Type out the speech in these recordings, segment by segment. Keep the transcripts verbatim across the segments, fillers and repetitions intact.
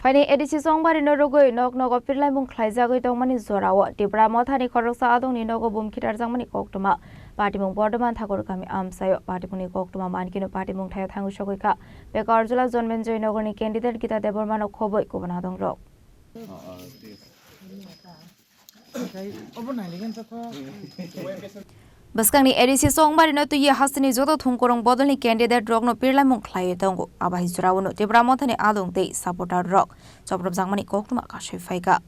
Phaini A D C Chongbarino rwgwi nok nogo pirlaimung khlaijagwi tongmani jorao Tipra Mothani khoroksa adongni nogo bum khitarjakmani koktwma. Patimung Bordhoman Thakur kami amchaio. Patimungni koktwma mankino patimung thaio thangwi sogwi kha. Beka Arjula Jonmenjoy Nogorni candidate Gita Debbarmano khobwi kubun adongrok. Bwskangni A D C Chongbarino twiwi hasteni joto thungkurung bodolni candidate rokno pirlaimung khlaiwi tongo. Abo hai jorao no Tipra Mothani adong tei supporter rok chopropjakmani koktwma kasui phaikha.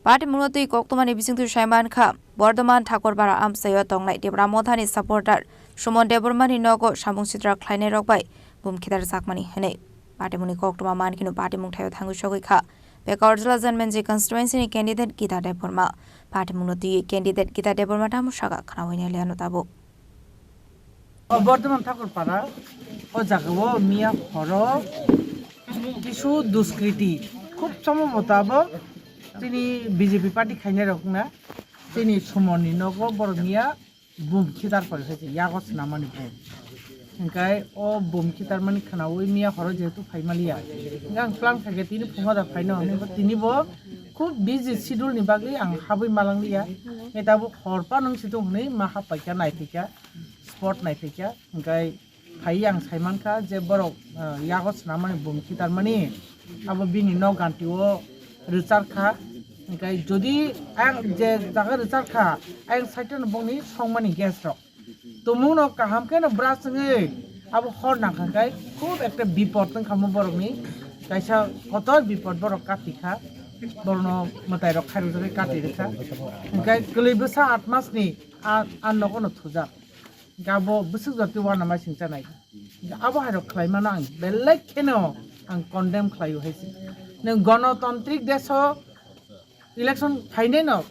Patimungno twi koktwmani bisingtwi saimankha, Bordhoman Thakurpara amchaio tongnai Tipra Mothani supporter Suman Debbarmani nogo samung sitra khlainairok bai bum khitarjakmani hwnwi. Patimungni koktwma mankino patimung thaio thangwi sogwi kha. Beka Arjula Jonmenjoy constituency ni candidate Gita Debbarma. Patimungno twiwi candidate Gita Debbarma tamo saka khnaui nailiano tabuk. O Bordhoman Thakurpara, o jagao miya horo kisu duskriti, khub somboboto abo chini B J P party khainai rok na, chini Suman ni nogo borok miya bum khitar kori hai se yago swnamani bum. Hingkai o bum khitar mani khwnaui miya horo jehetu phaimaliya. Hingke ang plan khaikhe tini phungo da phaino hinwi bo tini bo khub busy schedule ni bagwi ang habwi malangliya. Hingke tabuk hor pa nung situng hinwi ma hap paikha nai phaikha, spot nai phaikha. Hingke phai ang saimankha je borok, ah, yago swnamani bum khitarmani abo bini nok ganti o rwchar kha. Hingke jodi ang je jaga rwchar kha, ayang side o bongni songmani gas rok. Tumungno kaham kheno brush wngwi abo hor nangkha khe khub ekta bipod wngkha mo borokni. Kaisa kotor bipod borok kati kha. Borokno mwtai rok khairokjagwi kati rwkha. Hingke kwlwi bwsa aat masni a, a nogono thujak. Hingke abo bwswk jotwi uanama singchanai. Hingke abo hairok khlaimano ang belai kheno ang condemn khlaio hai se. Nwng gonotantrik deso election phainai no,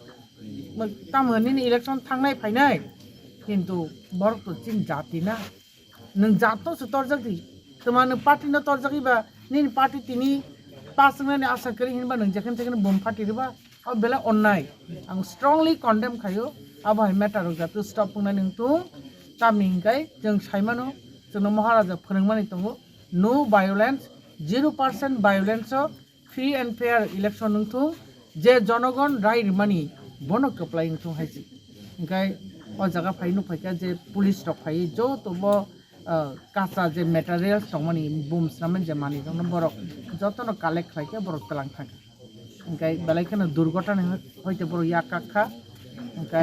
tamo nini election thangnai phainai, kintu borok to chini jati na, nwng jat no se torjak di, tuma nwng party no torjak iba, nini party tini pass wngnani asa kwrwi hinba nwng jekheno jekheno bum party riba, abo belai onnai, ang strongly condemn khaio, abo hai matter rok jatu stop wngnani wngthung, tamni hinkai chwng saimano, chwngno Maharaja phwrwngmani tongo, no violence, zero percent violence o, free and fair election wngthung, je jonogon rai rwmani bono kwplai wngthung hai se. Hingke o jaga phai nukphaikha je police rok phai joto bo, ah, kacha je materials tongmani bum swnamani je manwi rokno borok jotono collect khlaikhe borok twlang thangkha. Hingke belai kheno durgotani hoite borok yak kakkha. Hingke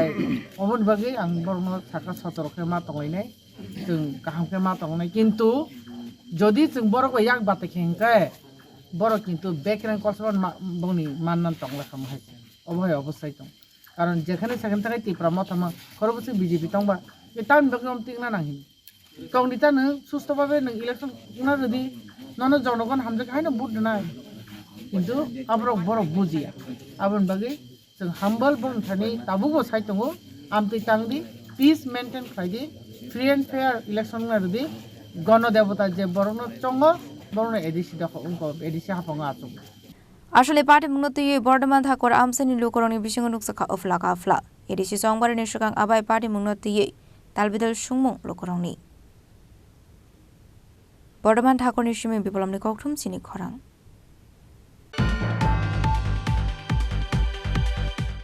oboni bagwi ang borokno sakha sotorok khe ma tonglainai. Chwng kaham khe ma tongnai, kintu jodi chwng borok bai yak batai khe hingkhe borok kintu bekereng kolsaba ma-, bongni mannan tongla khamu hai se. Obo hai obosai tong. Karon jekhane sekhane thakai Tipra Motha ma khoro bwswk B J P tongba, e tamni bagwi om tikna nang hini. Kok ni ta nwng susto babe nwng election wngna rwdi, nono jonogon hamjak haino vote rwnai. Kintu aborok borok bujiya. Aboni bagwi Chwng humble boni thani tabukbo sai tongo, amtwi tang di, peace maintain khlai di, free and fair election wngna rw di, gono debota je borokno chongo, borokno A D C dokho wngkho, A D C haphango achuk. Asole party mungno twiwi Bordhoman Thakur amchaini lukurokni bisingo nukjakha uphla kaphla. A D C chongbarini swkang abai party mungno twiwi talbidal sungmung lukurokni. Bordhoman Thakurni simi Biplobni kokthum chini khorang.